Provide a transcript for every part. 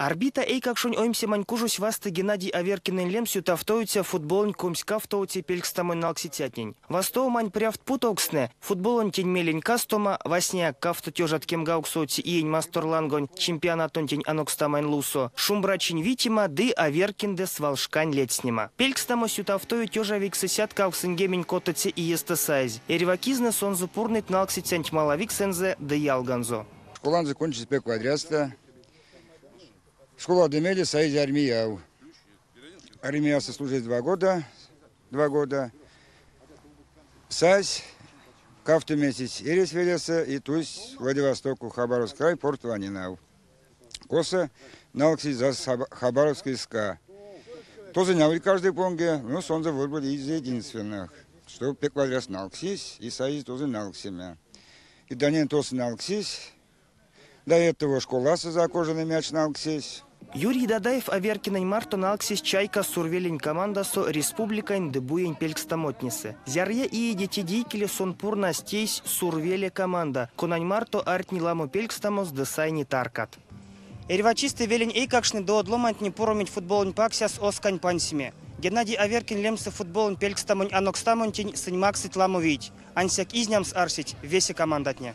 Орбита эйкакшонь оймсемань кужось васты Геннадий Аверкинэнь лемс ютавтовиця футболонь комськавтовоце пелькстамонь налксицятнень. Вастовомань прявт путовкстнэ, футболонтень мелень кастома, васняяк 2018 иень масторлангонь чемпионатонтень анокстамонь лувсо, шумбрачинь витема ды Аверкиндэ свалшкань ледстнема. Пелькстамось ютавтови 1986 иестэ саезь. Эрьва кизна сонзэ пурныть налксицянть малавиксэнзэ ды ялганзо. Школанзо кончизь пек вадрясто. Школадо мейле саизь армияв. Армиясо служить 2 года, 2 года. Сась кавто месяц эрясь велесэ и тусь Владивостоку, Хабаровск край, Порт Ванинав. Косо налксесь за Хабаровский СКА. Тоже не каждый понге, но сонзэ выбрали из единственных, что пек вадряс налксесь и саизь тоже налксеме. И Данин тосо налксесь, до этого школасо за кожаный мяч налксесь. Юрий Дадаев Аверкинэнь марто налксесь «Чайка» Сурвелень командасо республикань ды буень пелькстамотнесэ. Зярыя иеде теде икеле сон пурнась тейсь Сурвеле команда, конань марто ардтни ламо пелькстамос ды сайни таркат. Эрьва чистэ велень эйкакштне ды од ломантне пуромить футболонь паксяс оскань пансеме. Геннадий Аверкин лемсэ футболонь пелькстамонь анокстамонтень сынь максыть ламо вийть. Ансяк изнямс арсить весе командатне.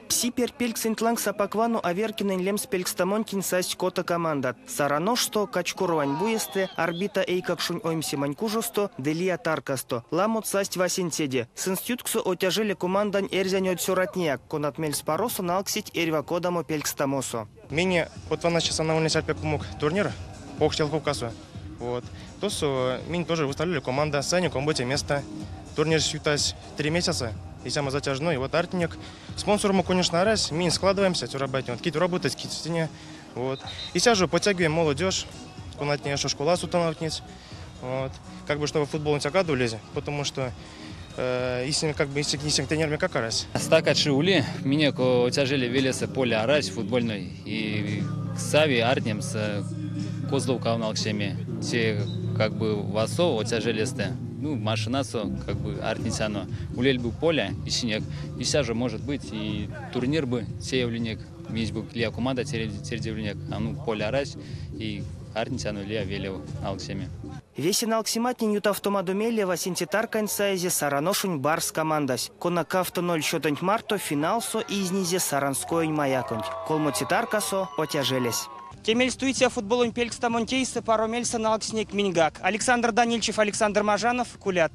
Пси пертьпельксэнть лангс апак вано Аверкинэнь лемс пелькстамонтень састь кото командат. Сараношсто, Кочкуровань буестэ, Орбита эйкакшонь оймсемань кужосто ды лия таркасто. Ламот састь васенцеде. Сынст ютксо Отяжеле командань эрзянь од цёратнеяк, конат мельспаросо налксить эрьва кодамо пелькстамосо. Минь вот вана сейчас она ульнесь пек умок турнир покш Елховкасо. Вот. Тосо минь тоже выставляли команда, саинек омбоце место. Турнир ютась 3 месяца, и самый затяжной. Вот ардтнинек. Спонсор мы, конечно, арась, минь складываемся, цёрабайтне. Вот, кить работать, кить стене. Вот. Истя жо подтягиваем молодежь, конатне эштё школасо тонавтнить. Вот. Как бы, чтобы футбол не улезе, потому что если как бы если тренер как арась. Стака чи ули, минек Отяжеле велесэ поля арась футбольной и сави арднемс Козловкав налксеме. Те как бы васов Отяжелестэ. Ну, машинасо как бы ардтнетяно. Улель бы поля эсенек. Истя же может быть и турнир бы теевлинек. Минсь бы лия команда тердевлинек. А ну поля арась и ардтнетяно лия велев налксеме. Весе налксематнень ютавтомадо мейле васенце тарканть саизе Сараношонь Барс командась. Кона 2-0 счётонть марто финалсо изнизе Саранскоень Маяконть. Колмоце таркасо Отяжелесь. Те мельстуиця футболонь пелькстамонть эйсэ паро мельсэ налксинек миньгак. Александр Данильчев, Александр Мажанов, Кулят.